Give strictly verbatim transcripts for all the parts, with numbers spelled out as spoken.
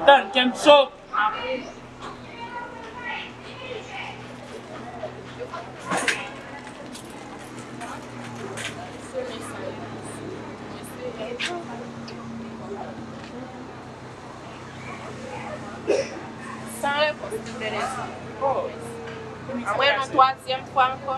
Tann, kè m cho. San repons, tout bèl espri. Anmwey, yon twazyèm fwa ankò.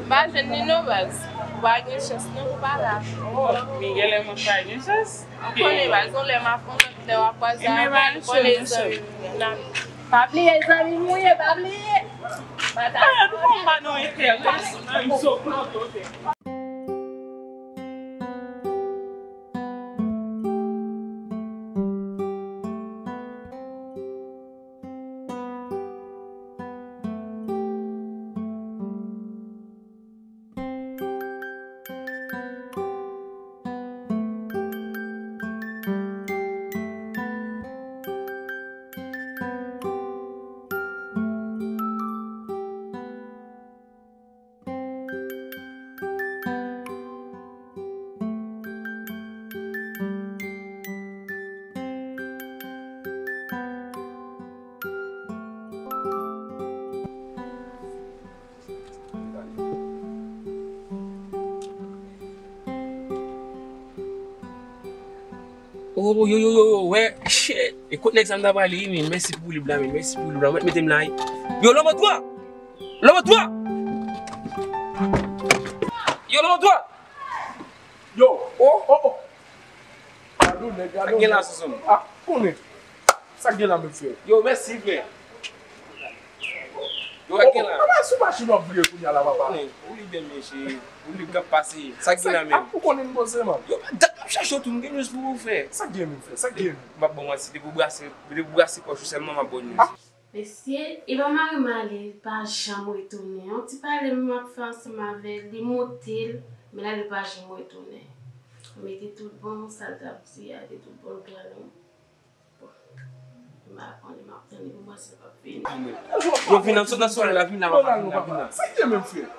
M pa jwenn li non, baz. Ou pa gen chans non pou pale avè m. Oh, men genlè mwen pa gen chans. Ou konnen, baz, yon lè m ap fè yon lòt lè w ap kwaze avè m, ou konnen zanmi m. Pa bliye zanmi m ou ye, pa bliye. Batay. Ah, nou konn pa nou enterese, nou so pran kote. Oh, yo, yo, yo, yo, wè, shit. E kot nèg sa m ta prale, wi, men, mèsi pou lib la, men, mèsi pou lib la, mèt mete m la, wi. Yo, Lanmò twa! Lanmò twa! Yo, Lanmò twa! Yo, oh, oh, oh. Gado, nèg, gado, nèg. Sa k gen la, Soso? Ah, konnen. Sa k gen la, mesye? Yo, mèsi, frè. Yo, sa k gen la? Papa, sou machin w ap vire kounye a la, papa. Konnen, ou li byen, mesye. Ou li k ap pase. Sa k gen la menm? Ou konnen m poze, man. Yo, dat m ap chache w tou, m gen news pou ou, frè. Sa k gen menm, frè? Sa k gen menm? M ap bon, mwen, si te pou brase, te pou brase pòch ou sèlman, m ap bon news. Mesye, e pa mari m ale, li pa janm retounen. Yon ti pale m ap fè ansanm avè l, li monte l, men la li pa janm retounen. Mete tout bon, sa l t ap di a, te tout bon, l pran l. Bon, m pa konnen, m ap tande pou m wè si l p ap vini. Yo vin nan, sot nan sòlèy la, vin la, papa, vin la, vin la. Sa k gen menm, frè?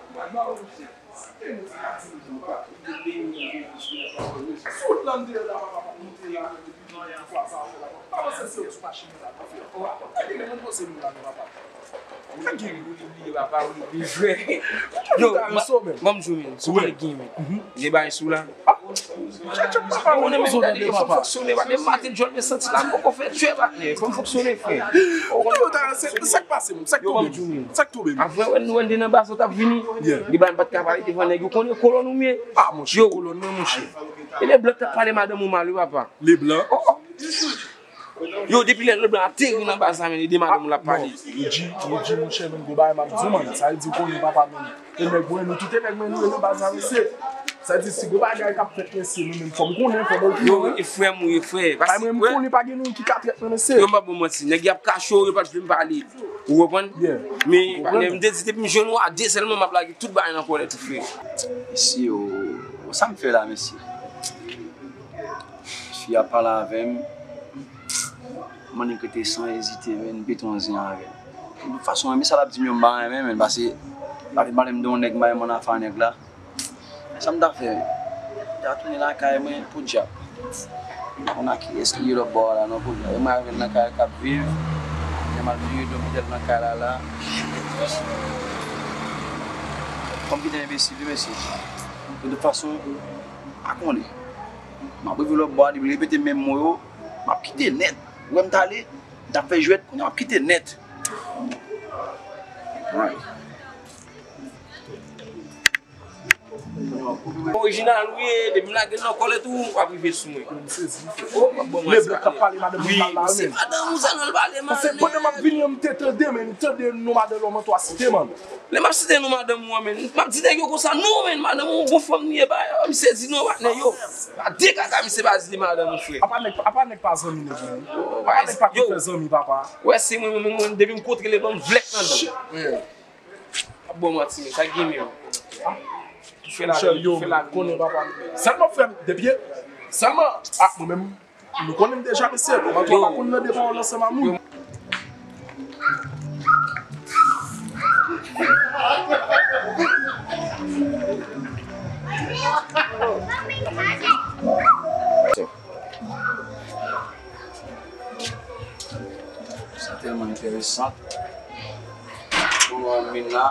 Sot lan deyò la, papa, pa monte la, depi nan yon fwa sa, papa. Pa panse se yo sou machin nan, papa. Gade, men, poze nou la, non, papa. Gade, ou li bliye, papa, ou li bliye, frè. Yo, ban m di w, men, sou kote gen, men. Gen bagay sou la. Ou konnen, men, gade, fò m fonksyone, patnè, m maten djòl, men santi la, m poko fè tchè, patnè. Fò m fonksyone, frè. Ou konnen, sa k pase, sa k tonbe, sa k tonbe. Apre, wè, nou wè, n te nan baza, w t ap vini. Li ba m pa t ka pale devan nèg yo, konnen kolòn ou m ye. Ah, monchè, kolòn mwen, monchè. E Leblan k t ap pale madanm ou mal, wi, papa. Leblan? Oh, oh. Yo, depi lè Leblan ateri nan baza, men, e de madanm ou l ap pale. Yo di, yo di, monchè, men, gwo bagay m ap di w, man. Sa vle di, ou konnen, papa, men. E nèg mwen, nou tout e nèg mwen, nou ye nan baza, mesye. Sa di, si gwo bagay k ap fèt, mesye, nou menm fò m konnen, fò m okipe. Yo, e frè m ou ye, frè. Bay mwen, m konnen pa gen nou ki ka trèt mwen, mesye. Yo, m pa bon manti, nèg y ap kache w, yo pa t vle m pale. Ou konprann? Men, patnè, m te di, depi m jwenn ou a de sèlman, m ap lage tout bagay nan kòlèt ou, frè. Mesye, o, o, sa m fè la, mesye? Fi a pale avè m, m annik rete san ezite, men, m pete yon zen avè l. De tout fason, men sa l ap di m yo, m pa renmen, men, paske l ap pale m de yon nèg, m pa renmen afè nèg la. Sa m ta fè? M ta tounen lakay mwen, podyab. M pa konn ak kiyès li ye lòt bò a la, non, podyab. E mwen avè l nan kay la k ap viv. Lè m al vire dòmi tèt nan kay la, la. Fò m kite enbesil, wi, mesye. De tout fason, m pa konnen. M ap rive lòt bò a, li repete menm mo yo, m ap kite nèt. Ou wè m t ale, m t ap fè jwèt, kounye a m ap kite nèt. Right. Orijinal ou ye, depi m lage l nan kòlèt ou, w ap rive sou mwen. Oh, m ap bon mwen. Leblan k ap pale madanm ou mal la, men. Se madanm ou sèlman l pale mal. Paske pandan m ap vini an, m te tande, men, m tande non madanm Lanmò twa site, man. Lè m ap site non madanm ou an, men, m ap di nèg yo konsa, non, men, madanm ou, gon fanm li ye, ba, m sezi non, patnè, yo. Pa de kaka, misye pa di li madanm ou, frè. Apa nèg, apa nèg pa zanmi nèg, men. Apa nèg pa konn fè zanmi, papa. Wè, se mwen, mwen, mwen, depi m kontre Leblan, m vlèk nan dan. Ap bon manti, men, sa k gen menm? Tou fè la, tou fè la, konnen papa. Sèlman frè m, depi, sèlman, ah, mwen menm, nou konnen m deja, mesye, kòman tou pa konn nan de pawòl ansanm a moun. Sant. Pou nou anmenn la,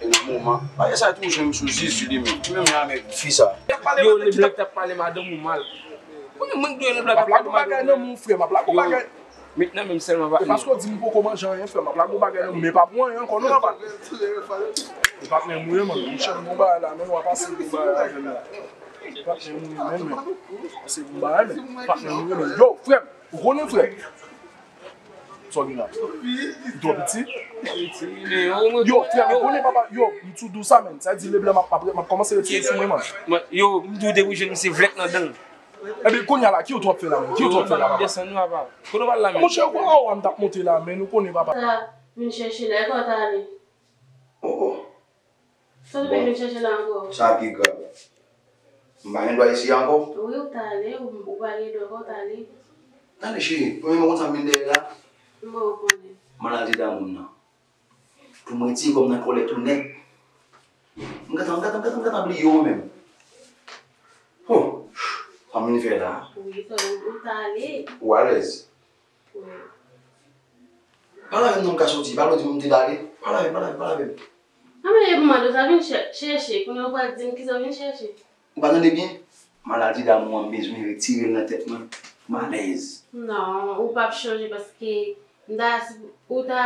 e nan moman. Bagay sa toujou jwenn m sou Jezi li menm. Ki menm jan avèk fi sa. Yo, Leblanc t ap pale madanm ou mal. Mwen, mwen, Leblanc t ap pale madanm ou mal. M ap lage yon bagay nan men w, frè, m ap lage yon bagay. Met nan men m sèlman, patnè. Paske w di m poko manje anyen, frè, m ap lage yon bagay nan men w. Men pa pou anyen ankò, non, papa. E patnè m ou ye, man. Monchè, m gon bagay la, men w ap pase yon bagay avè m la. E patnè m ou ye, men, men. Se yon bagay, men. Patnè m ou ye, men. Yo, frè m, ou konnen, frè m. Sa w gen la? Li twò piti? Yo, frè m, ou konnen papa, yo, m sou dou sa, menn. Sa di Leblanc m ap, m ap, m ap kòmanse retire sou mwen, man. Yo, m di w depi w jwenn misye vlèk nan dan l. Ebyen, kounye a la, ki w twò ap fè la, menn? Ki w twò ap fè la, papa? Desann nou, papa. Kote w pral la, menn? Monchè, ou konnen, a, m t ap monte la, menn, ou konnen, papa. Sa, vin chèche la, e kò w t ale? Oh, oh. Sa w te vin chèche la ankò? Sa ki grav? M pa gen dwa isi ankò? Wi, ou t ale, ou, ou pa gen dwa ankò, ou t ale. Tande cheri, premye mwen konn sa m vin dèyè la. Mwen ou konnen. Maladi damou m nan. Pou m retire kò m nan kòlè tou nèt. M gentan, m gentan, m gentan, m gentan bliye w menm. Huh, sa m vin fè la? Wi, frè, ou, ou t ale. Ou alèz? Wi. Pale avè m non, m ka soti. Pale w di m te dale. Pale avè m, pale avè m, pale avè m. Anben, e pou mande w sa, vin chè-, chèche. Kounye a w pral di m kisa w vin chèche. Ou pa tande byen? Maladi damou an, m bezwen retire l nan tèt mwen. M alèz. Non, ou p ap chanje paske m ta, ou ta,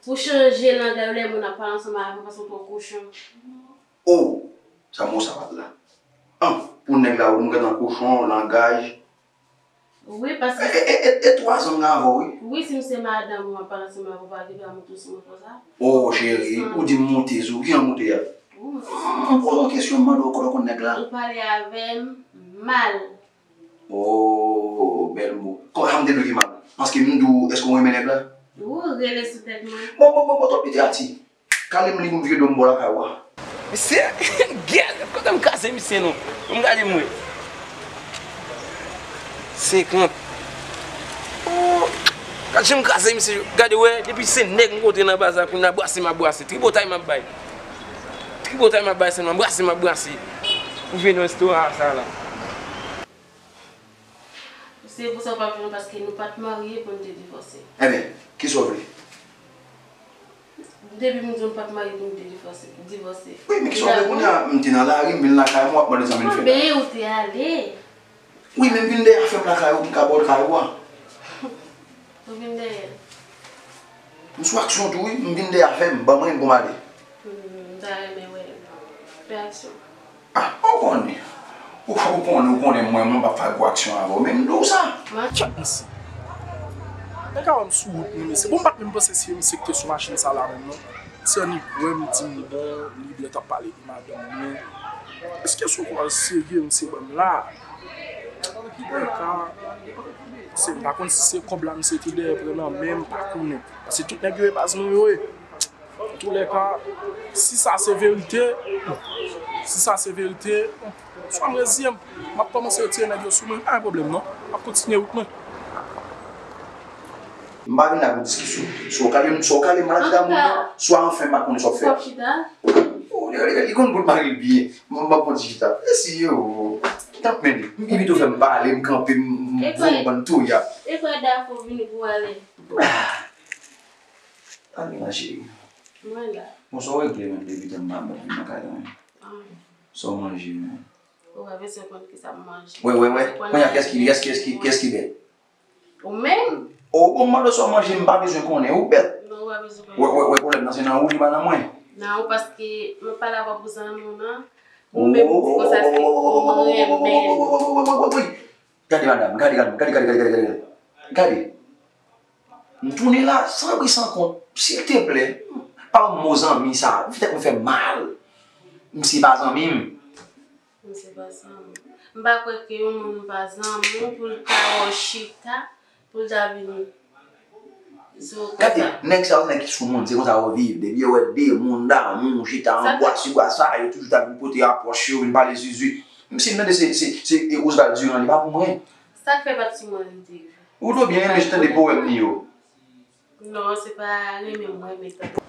pou chanje langay ou lè moun ap pale ansanm avè w paske w twò kochon. Oh! Sa mo sapat la. An, pou nèg la, ou m gentan kochon, langaj. Wi, paske e, e, e, e twa zan m gen avè w, wi. Wi, si m se madanm ou, m ap pale ansanm avè w, pa gen dwa moute sou mwen konsa. Oh, cheri, ou di m moute sou, ki jan moute a? Wi, moute sou. M poze w kesyon, m mande w kote w konn nèg la. Ou pale avè m mal. Oh, bèl mo. Kòman m te dwe gen mal? Paske m di w, èske w renmen nèg la? Ou rele sou tèt mwen. Bon, bon, bon, bon, twòp literati. Kale m li pou m vire do m bò lakay ou a. Misye, gèl, kote m kraze misye non? Pou m gade m wè. Senkant. Oh, gad jan m kraze misye. Gade wè, depi se nèg m kontre nan baz la, kounye a brase m ap brase. Tripotay m ap bay. Tripotay m ap bay sèlman, brase m ap brase. Pou vin nan restoran sa la. Se pou sa w p ap jwenn paske nou pa t marye pou n te divòse. Enben, kisa w vle? Depi m di w nou pa t marye pou n te divòse, divòse. Wi, men kisa w vle kounye a? M te nan lari, m vin lakay mwen, w ap mande sa m vin fè la. Anben, ou te ale. Wi, men m vin dèyè afè m lakay ou, m ka ba w kay ou a. Ou vin dèyè l? M sou aksyon tou, wi, m vin dèyè afè m, ban mwen yon bon male. Hmm, m ta renmen wè l. Fè aksyon. Ah, ou konnen. Ou, ou konnen, ou konnen mwen, mwen p ap fè gwo aksyon avè w, men m di w sa. Tchèk misye. Nèg a wè m sou wout mwen, mesye. Bon, m pa t menm panse se misye ki te sou machin sa la menm, non. Misye annik wè m, di m, bon, li vle t ap pale de madanm mwen. Èske sou kwa serye misye ban m la? Antouka, se, m pa konn si se kòb la misye te dèyè pran nan men m, m pa konnen. Paske tout nèg yo e baz mwen yo ye. Antoulèka, si sa se verite, si sa se verite, swa m reziye m, m ap kòmanse retire nèg yo sou mwen, pa gen pwoblèm non. M ap kontinye wout mwen. M pa vin la pou diskisyon. Swa w kale, swa w kale maladi damou nan, swa anfen m pa konnen sa w ap fè. Ou ap chita? Oh, li, li, li konn bout mari l byen. M, m ap konn ti chita. Mèsi yo. Tanpri, m pito fè m pale, m kanpe, m, m, m pran yon bann touya. E kwè dafou vini pou ale. Ah. Tande la, cheri. Mwen la. Bon, sa w regle menm depi tan m pa, m pa vin nan kay la menm? Ah. Sa w manje menm? Ou pa bezwen konn kisa m manje. Wè, wè, wè. Kounye a, kiyès ki, kiyès, kiyès ki, kiyès ki bèt? Ou menm. O, bon, m mande w sa w manje, m pa bezwen konnen. Ou bèt. Non, ou pa bezwen konnen. Wè, wè, wè, pwoblèm nan, se nan ou li pa nan mwen. Nan ou, paske mwen pale avè w pou zanmi w nan. Ou menm, ou di konsa se ou m renmen. Gade, madanm, gade, gade, gade. Gade. M tounen la, san pri san kont. Silteplè, pa ban m mo zanmi sa. Tèt mwen fè mal. Misye pa zanmi m. Misye pa zanmi w. M pa kwè ke yon moun pa zanmi w pou l ta wè w chita, pou l ta vin di w konsa. Gade, nèg sa yo, nèg ki sou moun, se konsa yo viv. Depi yo wè de moun damou, chita an bwa, si bwa sa, yo toujou ta vin pote apwòch yo, vin pale zuzu. Misye m tande se, se, se, e Osvaldo Durand, li pa pou mwen. Sa k fè pa t sou mwen li te vin. Ou dwe byen renmen tande powèm li yo. Non, se pa renmen mwen, men tande.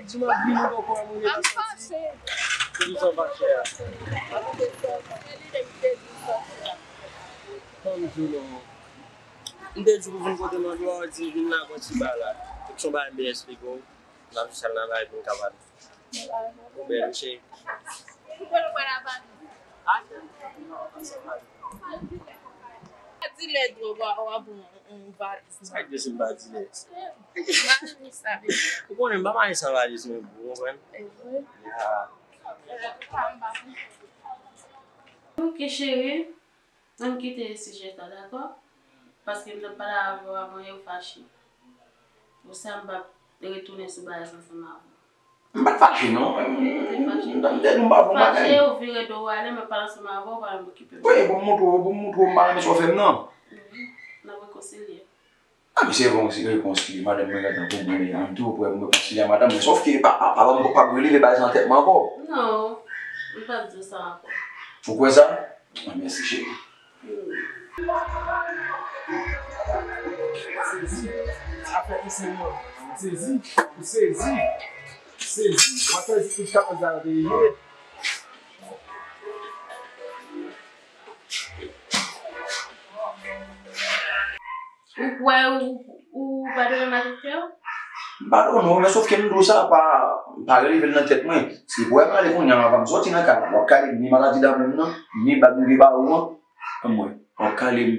Di m ap vini poko wè mwen gentan santi. Poukisa w fache a? Ban m di w non. M te di w pou vin kote m andeyò, w di vin la pran ti ba la. Epi se yon bagay m te eksplike w. N ap jis al nan kay pou n ka pale. Ou bèl, cheri. Dilè dwòg, w ap pran yon valiz. Sa k di si m pa dilè? Ou konnen m pa mache san valiz, men ou konprann? Ya. Ok, cheri. Ann kite sijè sa, dakò? Paske m t ap pale avè w avan yè, ou fache. Pou sa, m p ap retounen sou bagay sa ansanm avè w. M pa t fache, non. M, m, m, m, m te di m pa fè yon bagay. Fache, ou vire do w ale, mwen pale ansanm avè w, ou pa menm okipe m. Wi, pou m montre w, pou m montre w m pa renmen sa w fè m nan. Wi, n ap rekonsilye. A, men se rekonsilye, madanm mwen gentan pou mwen, an tou prè pou mwen rekonsilye a madanm mwen. Sòf ke pa, pa, pa, pa, pa releve bagay sa nan tèt mwen ankò. Non, m p ap di w sa ankò. Ou kwè sa? A, mèsi, cheri. Sezi. Afè isi yo. Sezi. Ou sezi. Sezi. W ap sezi tout sa konsa te ye. Ou kwè ou, ou padone m a tout kè w? M padone w, men sòf ke m di w sa pa, pa releve l nan tèt mwen. Se pou w pale kounye a, anvan m sòti nan kay la. W ap kale m ni maladi damou m nan, ni bag m te ba ou an. Anmwey, w ap kale m.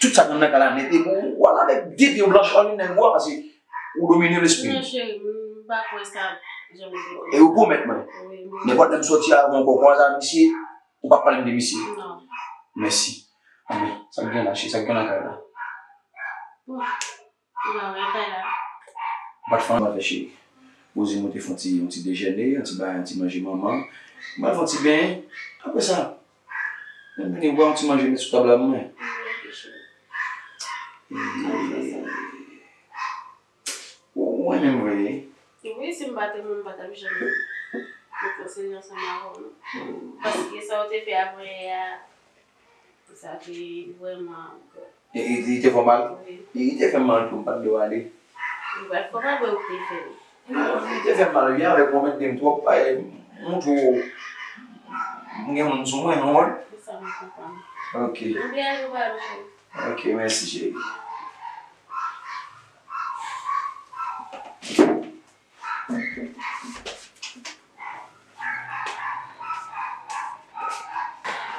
Tout sa k nan kay la nèt, epi w al avèk de pye w blanch anliy nèg ou a, paske ou domine lespri m. Non, cheri, m pa kwè sa, jan m te kwè. E ou pwomèt mwen. Wi, wi. Nenpòt lè m sòti avè w ankò, kwaze a misye, ou p ap pale m de misye. Non. Mèsi. Anben, sa k gen la, cheri, sa k gen nan kay la? Bon. Ou pa wè kay la? M pa t fè anyen, m pa t fè cheri. Poze m, te fè yon ti, yon ti dejène, yon ti bagay, yon ti manje manman. M al fè yon ti benyen. Apre sa, m vini bwè yon ti manje, met sou tab la pou mwen. Ou, ou renmen m vre? Wi, si m pa t renmen w, m pa t ap janm rekonsilye ansanm avè w, non. Paske sa w te fè avan yè a, sa te vrèman E, e, li te fè w mal? Wi. E, li te fè m mal tou, m pa t dwe ale. Li pa t fè w mal, men ou te fè l. Li te fè m mal, wi, avèk ou mèt de m twòp, e, montre w, m gen moun sou mwen, non, wi. Se sa m konprann. Ok. Oubyen al ou pa al, cheri. Ok, mèsi, cheri.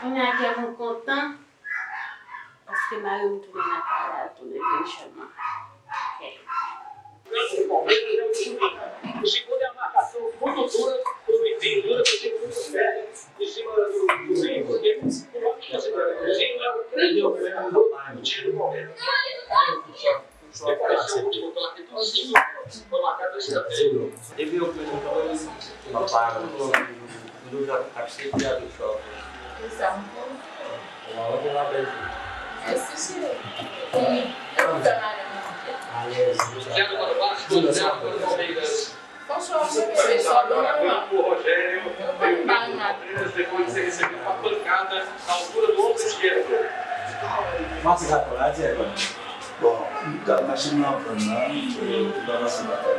Kounye a kè m kontan, paske mari m tounen nan kay la, l tounen vin jwenn mwen. Ok. Epi yo pran kanmenm, m ap pa aksepte a tout chòf. Se sa m fè. Ou pa wè pou m apèl. Mèsi, cheri. Wi. E pou fè madanm nan. Alèz, se sa. Di nou sa. Franchman, se bebe sa, non, non, non. Mwen pa mal. Mwen se ka kola, di e kola. Bon, m ka machin nan pran nan, m pa pase batay.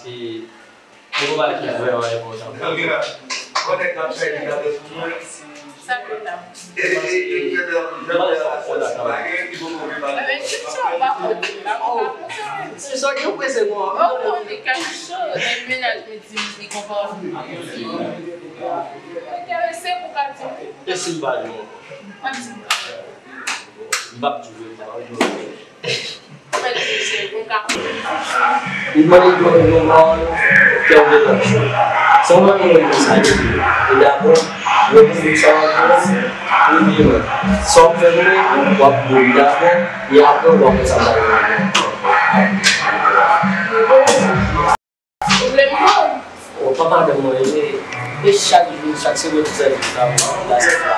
E, se yon bagay ki vrèman enpòtan. Bon nèg k ap fè li gade sou mwen. Sa ke w la? Mwen menm, si w pa konnen, m pa konn sa. Ou konnen kèk cho, men mennaj mwen di m li gon pawòl pou m di. Enterese pou w ka di m. E si m pa di w? M ap di w. M p ap di w vre, m pa di w vre. Li mande pou mwen yon pawòl, kè w gentan cho. San w pa konn konsa, li di, li dakò, mwen di sa w ap fè, li di mwen, sa w ap fè mwen, w ap di li dakò, e apre w ap konn sa m ta vle. Pwoblèm non. O, pa madanm mwen, e, e chak jou, chak semèn, sa, sa, la, sa, sa.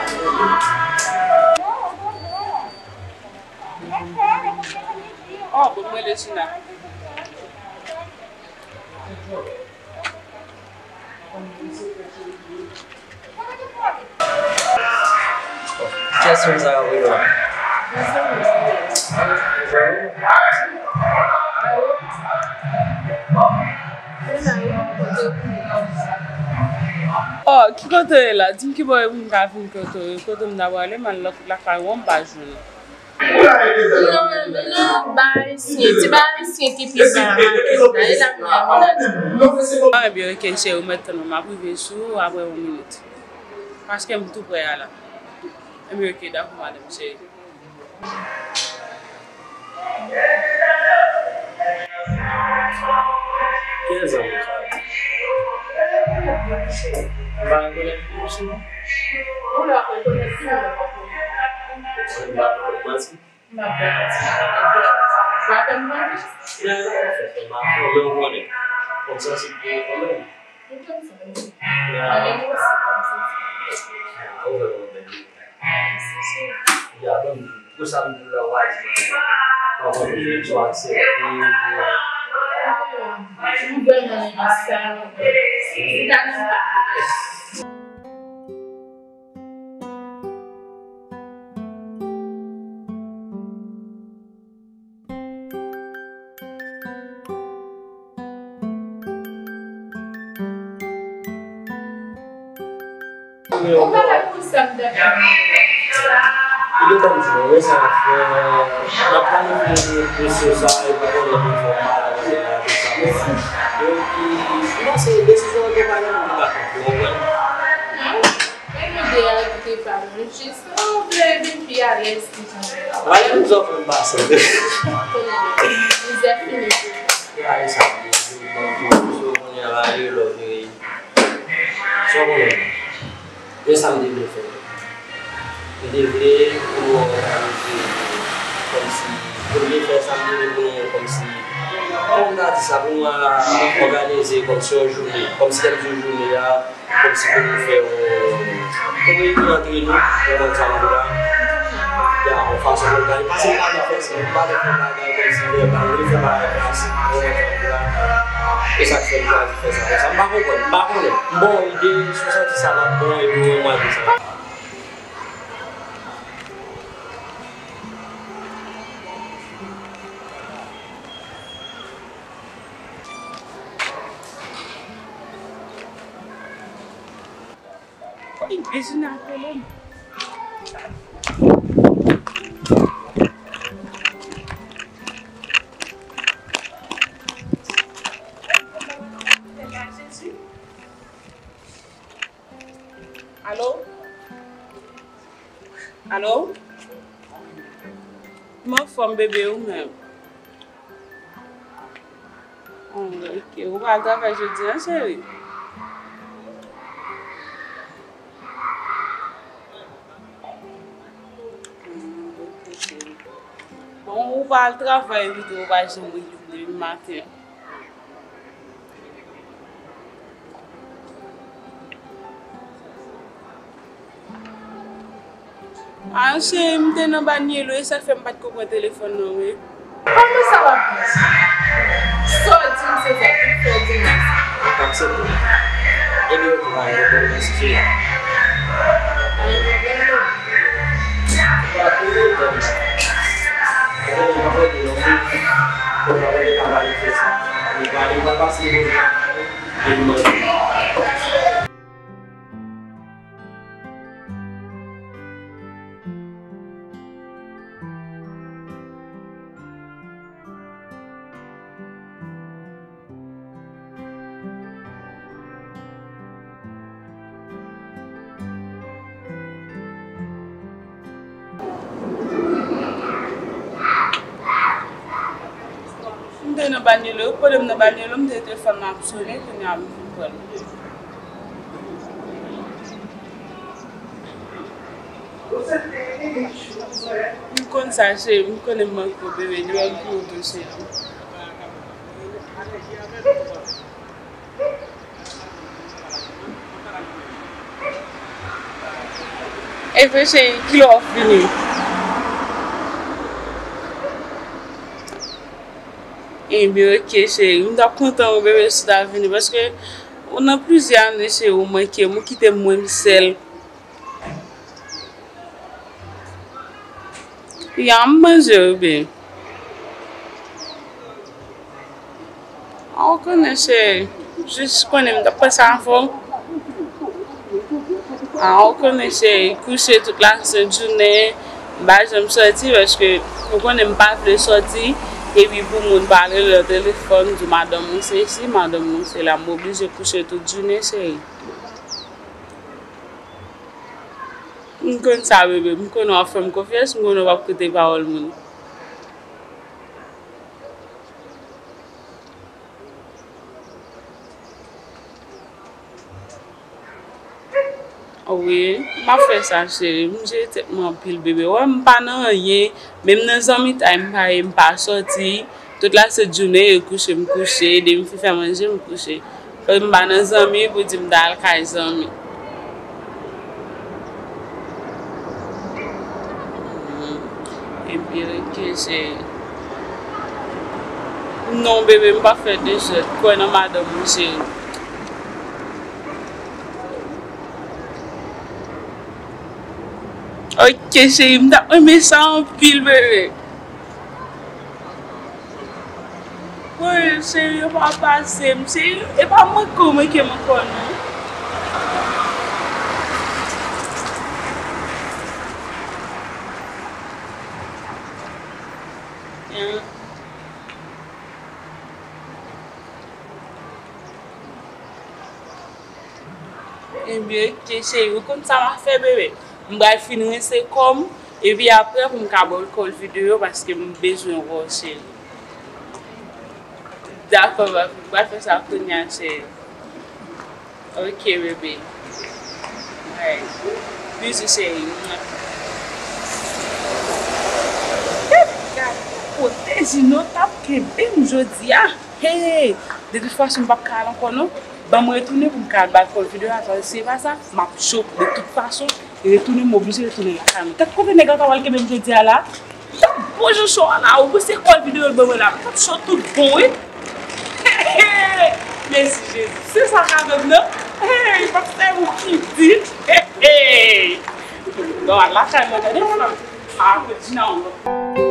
Oh, bon, mwen, Regina. Kiyès moun sa yo vre la? Oh, ki kote w ye la? Di m ki bò pou m ka vin kote w ye. Kote m ta prale, m al lòt lakay ou, m pa jwenn ou. Non, non, ba ayisyen, ti ba ayisyen ki pi ba a, e la m nan. Ah, ebyen, ok, cheri, ou mèt tann mwen, m ap rive sou ou apre yon minit. Paske m tou prè a la. Ebyen, ok, dakò, madanm, cheri. Kiyès zanmi w sa? M pa rekonèt li, mesye. Ou la rekonèt li, ou la rekonèt li. M pa rekonèt manti. M ap bay manti, m ap bay manti. Ou pa fè m konfyans. Ya, ou pa fè m konfyans, men ou konnen. Konfyans se pou ou kanmenm. Ou konn sa, wi. Ya. Mwen menm osi, konfyans. Ya, ou vrèman bèl. Mèsi, cheri. Ya, bon, pou sa m di w la, w a di mwen. Mwen konn ou aksepte. M vrèman renmen sa, wi. Ou ta nan pa. Ou pa wè pou sa m t ap fè. Li gentan di nou, wi, sa n ap fè. N ap planifye mesye sa, e pou konnen pou fè yon bagay la, tout sa, bon. Epi, m panse desizyon an te pa nan men m, m pa konprann. Mwen mande a kite pa mwen, jis ou vle vin pi alèz ki jan. Wale m zòf m pase. Konnen mizè fini. Gade sa, m di, m di, m di, so konnen a la, yo lòv yo ye. So konnen. Men sa m te vle fè. M te vle pou nou òganize kòmsi, m te vle fè sa m te vle pou nou kòmsi, kòman m ta di sa, pou nou òganize kòmsi yon jounen, kòmsi lè m di jounen a, kòmsi pou nou fè yon, yon reyinyon antre nou, ou konprann sa m di la? Ya, yon fason pou nou gade. Paske m pa vle fè sa, m pa vle fè bagay kòmsi vèbal, m vle fè bagay klasik, ou konprann sa m di la? E sa k fè m chwazi fè sa konsa. M pa konprann, m pa konnen. M ba w ide, si w santi sa va bon, epi w mande sa. Wi, Regina ap rele m. Alo? Alo? M anfòm, bebe, ou menm? Oh, ok. Ou pa al travay jodi a, cheri? Hmm, ok, cheri. Bon, ou pa al travay, pito ou pa janm rele m depi maten. A, cheri, m te nan banyelo, e sa k fè m pa t ko pran telefòn nan, wi. Kòman sa w ap di? Sa w di m se sa, tout sa w di m se sa. Aksepte. Ebyen, ok, mari, ok, mèsi, cheri. Te nan banyolo, pandan m nan banyolo, m te telefòn nan ap sone, kounye a m vin pran l. M konn sa, cheri, m konnen m manke w, bebe, li menm pou ou tou, cheri. E vre, cheri, kilè w ap vini? Ebyen, oke, cheri. M t ap kontan, wi, bebe, si w ta vini, paske ou nan plizyè ane, cheri, ou manke m, ou kite m mwen m sèl. Ya, m manje, wi, bebe. A, ou konnen, cheri. Jis konnen m t ap panse avè w. A, ou konnen, cheri, kouche tout lasent jounen, m pa janm sòti, paske ou konnen m pa vle sòti, epi pou moun pale nan telefòn, di madanm ou sesi, madanm ou sela, m oblije kouche tout jounen, cheri. M konn sa, bebe, m konnen w ap fè m konfyans, m konnen w p ap koute pawòl moun. Wi, m ap fè sa, cheri. M jere tèt mwen anpil, bebe. Wè, m pa nan anyen. Menm nan zanmitay, m pa ye, m pa sòti. Tout lasent jounen, e kouche, m kouche. Depi m fin fè manje, m kouche. Fòk m pa nan zanmi pou di m ta al kay zanmi. Epi rete, cheri. Non, bebe, m pa fè dezòd. Kwè nan madanm ou, cheri. Ok, cheri, m ta renmen sa anpil, bebe. Wi, cheri, yo pa pase m, cheri, e pa manke w manke m ankò, non. Ebyen, ok, cheri, ou konn sa m ap fè, bebe? M pral fin rense kò m, epi apre pou m ka ba w kòl videyo, paske m bezwen wè w, cheri. Dakò, papi, m pral fè sa kounye a, cheri. Ok, bebe. Alright. Bizou, cheri. Gad kote Jino t ap kenbe m jodi a. Hey! De tout fason, m p ap ka al ankò, non. Ban m retounen pou m ka al ba l kòl videyo a, paske si se pa sa, m ap cho. De tout fason, retounen, m oblije retounen lakay mwen. Gad kote nèg la ta pral kenbe m jodi a la. Gad bon jan cho a la, ou panse kòl videyo l ban mwen la. Gad cho tout bon, wi. Mèsi, Jezi. Se sa k avè m, non? Hey, m ap fè ou ki di. Hey, hey. Bon, al lakay mwen, tande fanm. A, Regina, ou.